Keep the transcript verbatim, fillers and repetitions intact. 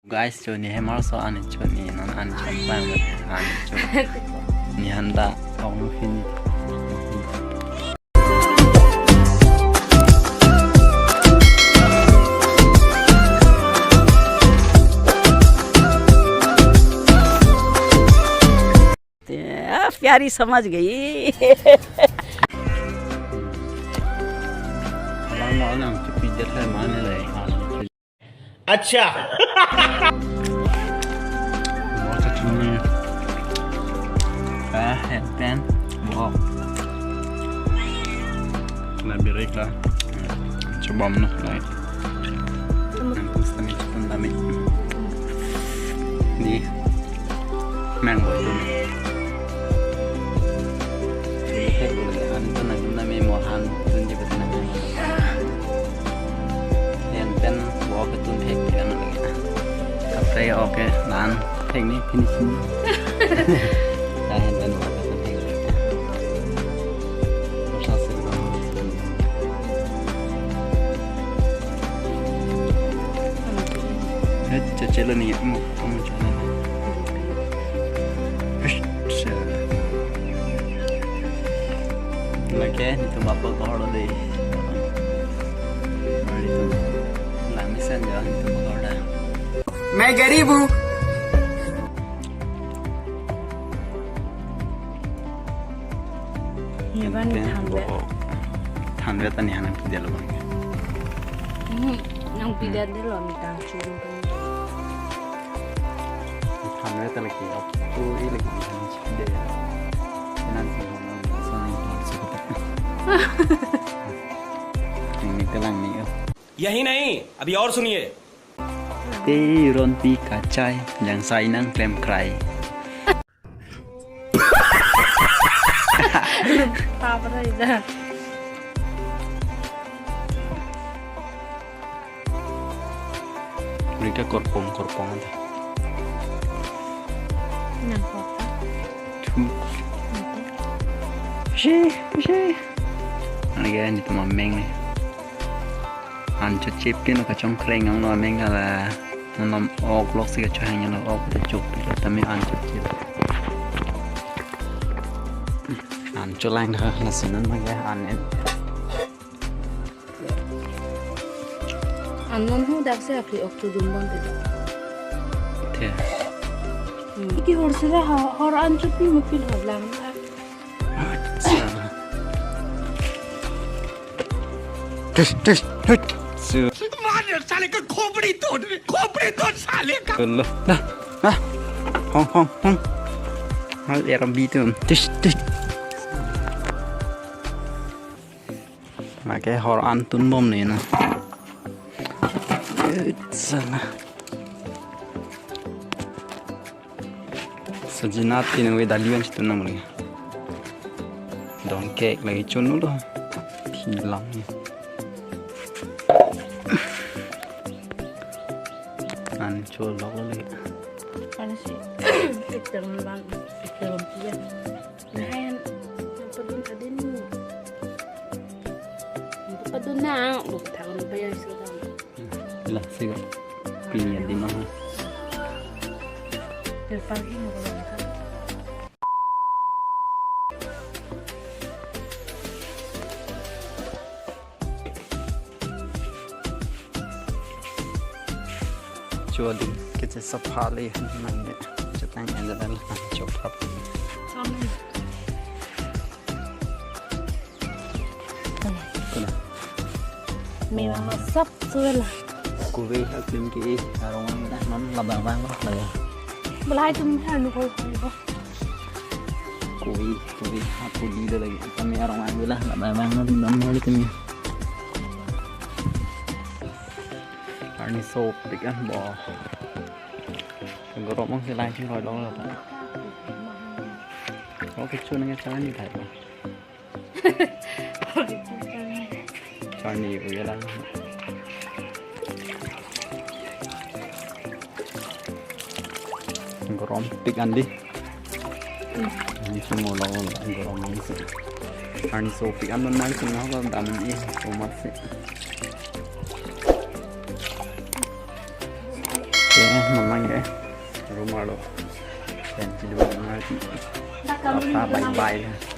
Guys, cho ne hem arso an cho ne non an cho bang an cho. Ne han ta ong nu fin. आ, प्यारी समझ गई। Abang mau nang cepi jet hai mana lai. अच्छा। Mau cecuni. Ah, headband. Wow. Na birek la. Coba menuk lai. Nang terus tami, terus tami. Di. Mango itu. Ini kayak gula ya, anu tuh nang guna memo han tuh di betul nang. Yang pen bawa ke tuh kayak gitu kan lagi. Oke, oke, dan teknik finishing. Saya yang pen bawa ke tuh kayak gitu. Terus hasil. Cecelo ni, mo, mo jalan. Hush, lagi ni tuh apa kau deh? Mari tuh. Langsan jalan itu kau dah. मैं गरीब हूँ। Nyeban thanbe. Thanbe ta ne han pide lo bang. Hmm, nang pide de lo mi tang chu. Thanbe ta lagi, aku i lagi, pide. Nan si ho, nan si ho, nan si ho. Ini telang ni. यही नहीं, अभी और सुनिए। Te ron pi kachai, jangsai nang klem krai. Apa dah itu? Mereka korpong, korpong aja. Nang kota. Thu. Nanti. Pisi, pisi. Lagi ni tuh mameng ni. An chot chip tin kachongkreng ang lo meng kala. Nanom ok lok si kachohang lo ok ta chop ta tame an chot chip. An cholang dah nasinan mage an en. An non hu dak se apli ok tu dum bon te. The. Hmm. Ki hor sura ha, hor an chot ni mukil hor lang. Acha. Tush, tush, tush. Su. मार साले का खोपड़ी तोड़, खोपड़ी तोड़ साले का। Tulo. Nah, nah. Hong, hong, hong. Mal er bi tu. Tush, tush. Lake hor an tun bom ni na. Sana. Sajina tin we dali an chitun nang lagi. Dong kek lagi chun lo. Hilang ni. An chun lo lagi. Ano si? Ito naman, ito naman siya. Lain, padun ka din. Padun na, buktan mo ba yan sila? Lah, sige. Pinya di mana? Terpagi mo ba yan? Chuading kece sapha le nang ne chetang en dan cho phap. Amen. Kuna. Memang masap sudah lah. Kuwe haklim ki arong ang dah non labang bang lah ya. Belai tum har nu koi koi ko. Kuwe kuwe aku di lagi. Kami arong ang lah labang bang non non hal itu ni. Arni sopik ah bo. Gorok mong si lai ching roi long lo ta. Oke, chu nang charni thai ko. Charni u ya lang. Gorok tik an di. Ini semua lawan gorok mong si. Arni sopik an non nang sing ha dam ni so mat si. Mamang ke rumah lo. Dan chili mamang. Tata bye bye.